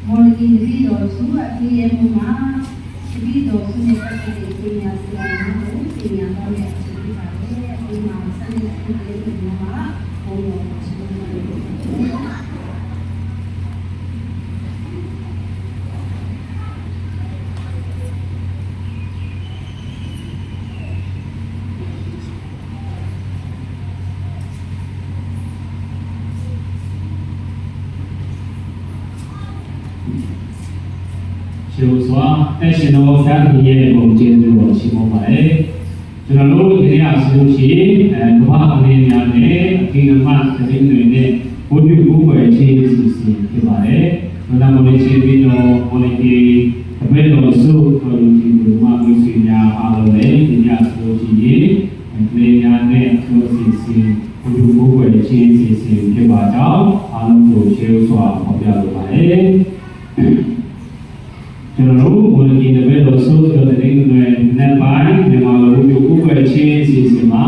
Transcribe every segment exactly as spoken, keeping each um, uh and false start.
Morning, David also, a T M Muma, David also, David, David, David, David, David, David, David, David, David, David, ရှင်ဘုရား တင့်ရှင်သောဘုရားသခင်ရဲ့ ဂုဏ်ကျေးဇူးတော်ချီးမွမ်းပါတယ်။ ကျွန်တော်တို့ ဒီနေ့ဟာဆိုလို့ရှိရင် အဲ ကမ္ဘာ့အလင်းများနဲ့ အထိမ်းအမှတ် သတင်းတွေနဲ့ ဝတ်ပြုကိုးကွယ်ခြင်းအစီအစဉ်ဖြစ်ပါတယ်။ ဒေါက်တာမော်လီချေပီးတော်၊ မော်လီကီ၊ တပည့်တော်စု၊ တော်သူကြီးသူ၊ မမိတ်ဆွေများအားလုံးလည်း ဒီနေ့ဟာဆိုလို့ရှိရင် အဲ ကလေးများနဲ့ အကျိုးအစီအစဉ်၊ ဝတ်ပြုကိုးကွယ်ခြင်းအစီအစဉ်ဖြစ်ပါကြောင်း အားလုံးကို ကျေးဇူးစွာ ဖော်ပြလိုပါတယ်။ ကျွန်တော်တို့ မော်လကီတပည့်တော်စု တော်သီတင်းတနွေမနက်ပိုင်း မြန်မာလို ဝတ်ပြုကိုးကွယ်ခြင်းအစီအစဉ်မှာ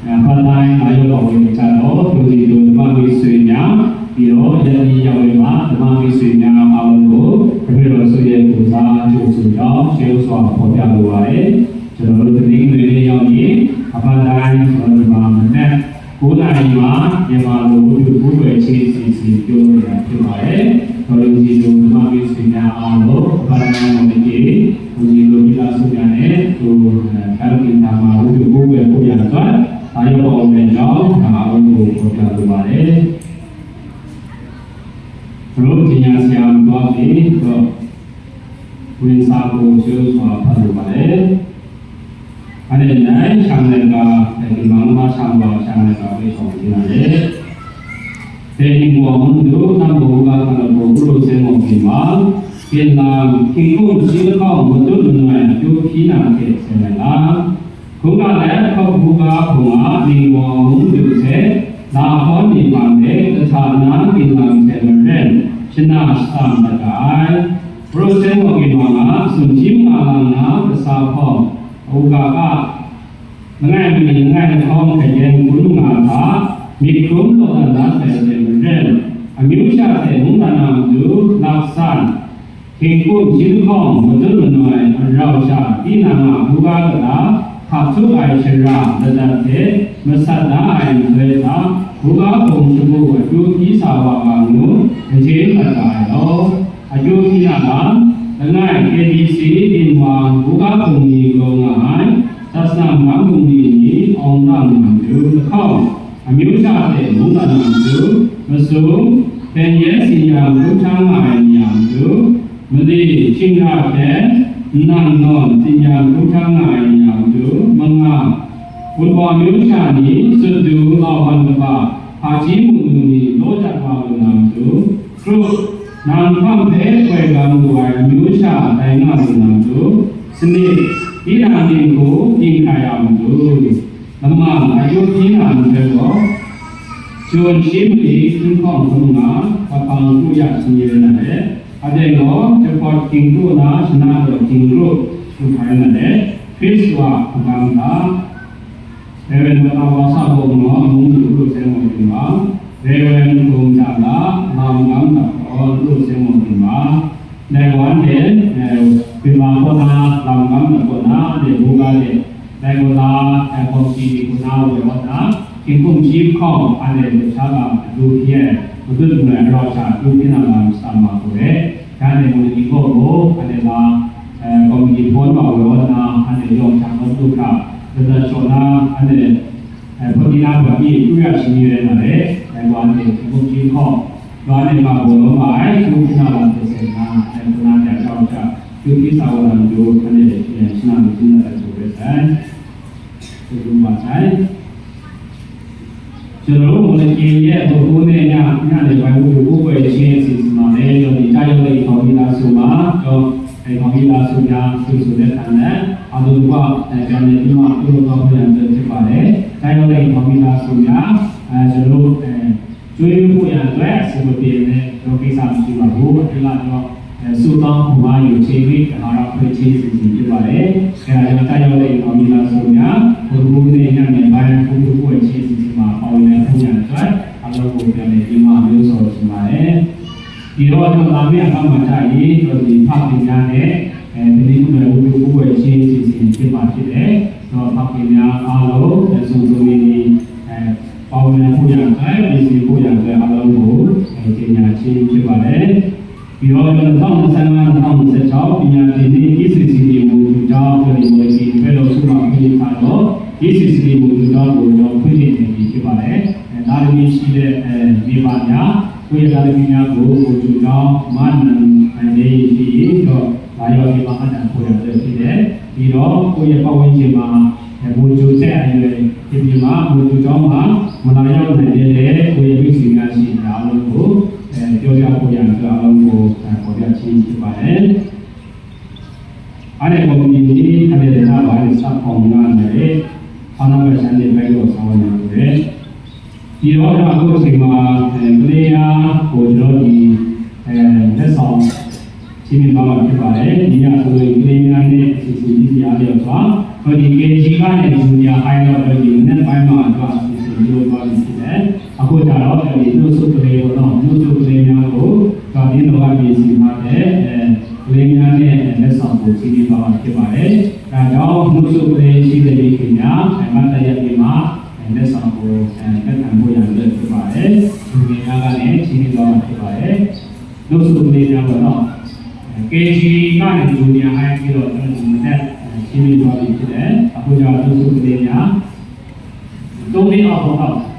အဲ part time လာရောက်ပါဝင်နေကြသော ယုံကြည်သူဓမ္မမိတ်ဆွေများ၊ ပြီးတော့ ရပ်မိရပ်ဝေးမှာ ဓမ္မမိတ်ဆွေများအားလုံးကို တပည့်တော်စုရဲ့ကိုယ်စား ကြိုဆိုကြောင်း ကျေးဇူးစွာ ဖော်ပြလိုပါတယ်။ ကျွန်တော်တို့ သီတင်းတနွေနေ့ရောက်ရင် အ part time ကျွန်တော်တို့ဒီမှာ မနက် ကိုးနာရီမှာ မြန်မာလို ဝတ်ပြုကိုးကွယ်ခြင်းအစီအစဉ် ပြုလုပ်နေတာဖြစ်ပါတယ်။ တော်လူကြီးသူ ဓမ္မမိတ်ဆွေများအားလုံး အ part time မော်လကီ၊ ယုံကြည်သူမိသားစုများနဲ့ သူ အဲ ဘုရားသခင်ထံမှာ ဝတ်ပြုကိုးကွယ်ဖို့ရန်အတွက် လာရောက်ပါဝင်တဲ့အကြောင်း ဒါအားလုံးကို ဖော်ပြလိုပါတယ်။ ကျွန်တော်တို့ ပညာဆရာမသွားခင်တော့ ဝင်စာကို ကျေးဇူးစွာ ဖတ်လိုပါတယ်။ အဲ့ဒီအတိုင်း ရှောင်လင်က ဒီမှာ မမရှောင်ပါ ရှောင်လင်က ဝေဆောင်တင်ရတယ်။ ပေတရုအမုန်းသူ နံ့မုၢ်ဟူးဂါး ခန္ဓာကိုယ် ကရိစက်မှုတ်ပြင်မှာ ပင်လယ် ဟိုင်ခုံ စင်းခေါင်း မတွတ်မနွယ် အကျိုးခံနိုင်တဲ့ ဆယ်လင်က၊ ခုနကလည်း ခပ်ဟူးဂါးခုံက နံ့မုၢ်အမုန်းသူ ဆယ် လာဟောနေပါလေ တထနာ ပင်လယ် ဆယ်မရင် ရှနာ ရှနာ မတ္တအိုင် ပရိသတ်မော်ကင်မွန်က စွန့်ကြည့်ငါလမ်းနာ ကစားဖော် အဝကက ငါ့မီး ငါ့ခေါင်း ခရင် ကွန်းငါသာ မိခုံး လောကဓာတ် ဆယ်မရင် အမျိုးအစား မုန်းတမ်းသူ လၢတ်ဆန် ဟိုင်ခုံ စင်းခေါင်း မတွတ်မနွယ် အရောင်အဆံး တီးနံၣ်ငါ ဟူးဂါးကလာ ခပ်ထုတ်အိုင် ရှရာ လတ်တတ်တဲ့ မဆတ်ဒါအိုင် သွဲသာ ဟူးဂါးခုံ တဘူ အကျိုးခံစားဝါကငို အကျဉ်းပတ်တာရော အကျိုးခံရတာ တနင်္ဂနွေ KBC တင်မှာ ဘူဂါပုံမီကိုငါ သတ်စံမန်းပုံမီ အောင်လံမန်သူ တစ်ခေါက် အမျိုးအစားတဲ့ မုန်းလံမန်သူ မစုံ ဖန်ရဲစီညာ မုန်းထမ်းငါ အညံသူ မလီ ချင်းရခဲ နန်နွန် စီညာ မုန်းထမ်းငါ အညံသူ မငါ ဘုံဘဝမျိုးချာနီ စွတ်တူ အောင်ပန်ကပ ဖာကြီးမုန်မူနီ လောတတ်ပါလို့နံသူ ကရု နံဖမ်ဖဲ ကွယ်ကံလူဝိုင် အမျိုးချာ တိုင်းနာလို့နံသူ စနစ် ဒီနာမင်းကို တင်ခါရမလို့ လမန်အယုတ်ဒီနာမင်းတော့ ကျွန်ရှင်းမလီ သူခေါင်ခုံးမှာ ပပံကူရစင်ရနေတယ်။ အတဲ့တော့ တပတ်ကင်တို့နာ ရှနာတော့ကင်တို့ သူခိုင်းနေတယ်။ ခရစ်ဝါအကံသာ Reverend Mawla Wasa Bawng Naw Mung Lu Lu Seng Mawng Ginma, Reverend Kum Jala Lam Gam Dak Kaw Lu Seng Mawng Ginma, Dai Wan Hte, eh, Ginma Kaw Na, Lam Gam Dak Kaw Na, Dai Wu Ga Dai, Dai Kaw Na, Dai Kaw Si Di Kaw Na Wai Wan Na, King Kum Chi Hkawng, Anhte Lu Sha Lam Adu Hpyi Ai, Madut Mui Ai Rau Sha Adu Hpyi Na Lam Sa Ma Kaw Re, Dai Hte Mung Di Kaw Kaw, Anhte La, eh, Committee Hpawn Wa Wai Wan Na, Anhte Yawng Sha Kaw Du Hkra, Dai Dai Shaw Na, Anhte အဲ ဖုန်းကြီးနားမှာ ပြီး သူရရှိနေတယ်နော်လေ။ အဲ ဟိုကနေ ဘုန်းကြီးခေါ် ရွာနေမှာ ဘုံလုံးမှာ အဲ သူဖြစ်လာတာ တစ်ဆယ်နာ အဲ ခုနကကြောက်ကြ သူဖြစ်စာဝရံတို့ ခနဲ့ ရှင်းလာလို့ ရှင်းလာတယ်ဆိုတဲ့ဆိုင် သူတို့မှာဆိုင် ကျွန်တော်တို့ မလကင်ရဲ့ ပုဂ္ဂိုလ်နဲ့ည ညနေပိုင်း ဝို့ ကိုယ်ပွဲချင်း စီစဉ်ပါတယ်။ ဒီနေ့ တာယောဂီ ခေါင်းကြီးသားစုမှာ တော့ အဲ ခေါင်းကြီးသားစုများ သူဆိုတဲ့ခံနဲ့ အတူတကွ အဲ ပြန်လည်ပြီးမှ ပြုလုပ်သွားဖို့ရန်အတွက် ဖြစ်ပါတယ်။ တာယောဂီ ခေါင်းကြီးသားစုများ အဲ ကျွန်တော်တို့ အဲ ကျွေးဖို့ရန်အတွက် အစီအမံတွေနဲ့ တော့ ကိစ္စမရှိပါဘူး။ အဓိကတော့ အဲ ဆုတောင်း ခွန်အားယူခြင်း ဝိသဟာရ ဖွင့်ခြင်း စီစဉ် ဖြစ်ပါတယ်။ အဲဒါကြောင့် တာယောဂီ ခေါင်းကြီးသားစုများ ပုဂ္ဂိုလ်နဲ့ ညနေပိုင်း ဝို့ ကိုယ်ပွဲချင်း စီစဉ်မှာ ပါဝင်နိုင်ဖို့ရန်အတွက် အားလုံးကို ပြန်လည် ပြီးမှ မျိုးစော်ချင်ပါတယ်။ ဒီတော့ လာမယ့်အခါမှာကျရင် ဒီဖခင်များနဲ့ အဲ သီတင်းတစ်ပတ် ဝတ်ပြုကိုးကွယ်ခြင်း အစီအစဉ်ဖြစ်မှာဖြစ်တယ်။ ဒီဖခင်များအားလုံး စုံစုံလင်လင် အဲ ပါဝင်နိုင်ဖို့ရန်အတွက် ပြင်ဆင်ဖို့ရန်အတွက် အားလုံးကို အဲ ကြေညာခြင်းဖြစ်ပါတယ်။ ပြီးတော့ နှစ်ထောင်နှစ်ဆယ့်ငါး နှစ်ထောင်နှစ်ဆယ့်ခြောက် ပညာသင်နှစ် KCC မူထူကျောင်း အတွက် ဒီမိုကရေစီ ဖက်ဒရယ် စုမဖွင့်လှစ်ထားတော့ KCC မူထူကျောင်းကို တော့ ဖွင့်လှစ်နေပြီဖြစ်ပါတယ်။ အဲ သားသမီးရှိတဲ့ အဲ မိဘများ ကိုယ့်ရဲ့သားသမီးများကို မူထူကျောင်း မနံနိုင်နေရှိရင်တော့ လာရောက်ပြီးမှ အနံ့ဖို့ရန်အတွက်ဖြစ်တယ်။ ပြီးတော့ ကိုယ့်ရဲ့ပတ်ဝန်းကျင်မှာ အဲ မူထူတဲ့အရွယ်ဖြစ်ပြီးမှ မူထူကျောင်းမှာ မလာရောက်နိုင်သေးတဲ့ ကိုယ့်ရဲ့မိတ်ဆွေများရှိရင် ဒါအားလုံးကို အဲ ပြောပြဖို့ရန်အတွက် အားလုံးကို အဲ ဖော်ပြခြင်းဖြစ်ပါတယ်။ အားလျော်ကောင်းမွန်ရေး အားလျော်တနာပါတဲ့ စာဖောင်များနဲ့ ဖားနားဘက်ခြမ်းနဲ့ လိုက်တော့ဆောင်ရွက်နေပါတယ်။ ဒီတော့ အခုအချိန်မှာ အဲ ကလေးများကို ကျွန်တော်ဒီ အဲ လက်ဆောင် ချီးမြှင့်သွားမှာဖြစ်ပါတယ်။ ဒီညဆိုရင် ကလေးများနဲ့ အစီအစဉ်ကြီးများလျော်စွာ ဒီ KG ကနေ Junior High တော့ ဒီမနက်ပိုင်းမှာ အစီအစဉ်ပြုလုပ်သွားပြီဖြစ်တယ်။ အခုကျတော့ ဒီ နှုတ်ဆိတ်ကလေးပေါ့နော်။ နှုတ်ဆိတ်ကလေးများကို ဒီ တင်းတော်က ပြင်ဆင်ထားတဲ့ အဲ ကလေးများနဲ့ လက်ဆောင်ကို ချီးမြှင့်သွားမှာဖြစ်ပါတယ်။ ဒါကြောင့် နှုတ်ဆိတ်ကလေးရှိတဲ့မိခင်များ အဲ မတ်တပ်ရပ်ပြီးမှ အဲ လက်ဆောင်ကို အဲ လက်ခံဖို့ရန်အတွက်ဖြစ်ပါတယ်။ လူငယ်များကလည်း ချီးမြှင့်သွားမှာဖြစ်ပါတယ်။ နှုတ်ဆိတ်ကလေးများပေါ့နော်။ KG ကနေ Junior High ပြီးတော့ ကျွန်တော်ဒီမနက် အဲ ချီးမြှင့်သွားပြီဖြစ်တယ်။ အခုကျတော့ နှုတ်ဆိတ်ကလေးများ သုံးနှစ်အောက်ပေါ့နော်။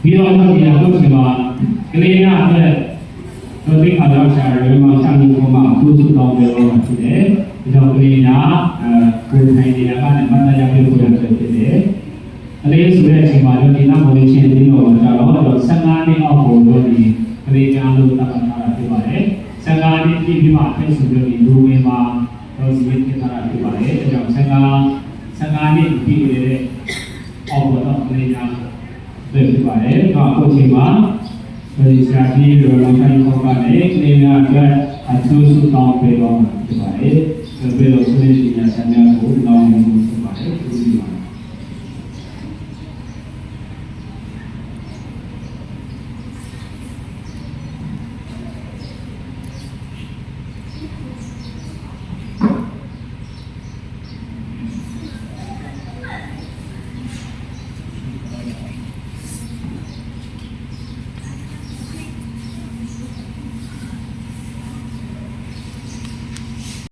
ပြီးတော့ ကျွန်တော်ဒီအခုချိန်မှာ ကလေးများအတွက် ကျွန်တော်သိက္ခာတော်ဆရာ ရဝဲမောင်ချမ်းမြေ့ ကိုမှ အထူးဆုတောင်းပေးသွားမှာဖြစ်တယ်။ ဒီတော့ ကလေးများ အဲ ကိုယ်ထိုင်နေရာကနေ မတ်တပ်ရပ်ပေးဖို့ရန်အတွက်ဖြစ်တယ်။ ကလေးဆိုတဲ့အချိန်မှာ ကျွန်တော်ဒီလမ်းပေါ်နေချင်းတင်းတော်မှာကျတော့ ကျွန်တော်ဆယ့်ငါးနှစ်အောက်ကို ကျွန်တော်ဒီကလေးများလို့သတ်မှတ်ထားတာဖြစ်ပါတယ်။ ဆယ့်ငါးနှစ်ပြည့်ပြီးမှ အထက်ဆို ကျွန်တော်ဒီလူငယ်မှာ ကျွန်တော်စီရင်ထည့်ထားတာဖြစ်ပါတယ်။ ဒါကြောင့် ဆယ့်ငါး ဆယ့်ငါးနှစ်ပြည့်နေတဲ့ အောက်ပေါ်တော့ ကလေးများ အတွက်ဖြစ်ပါတယ်။ ဒီတော့ အခုအချိန်မှာ ဒီဆရာကြီး ဒေါက်တာမောင်ချမ်းမြေ့ ကလေးများအတွက် အထူးဆုတောင်းပေးသွားမှာဖြစ်ပါတယ်။ ဒီတော့ ဆုနဲ့ပညာဆရာများကို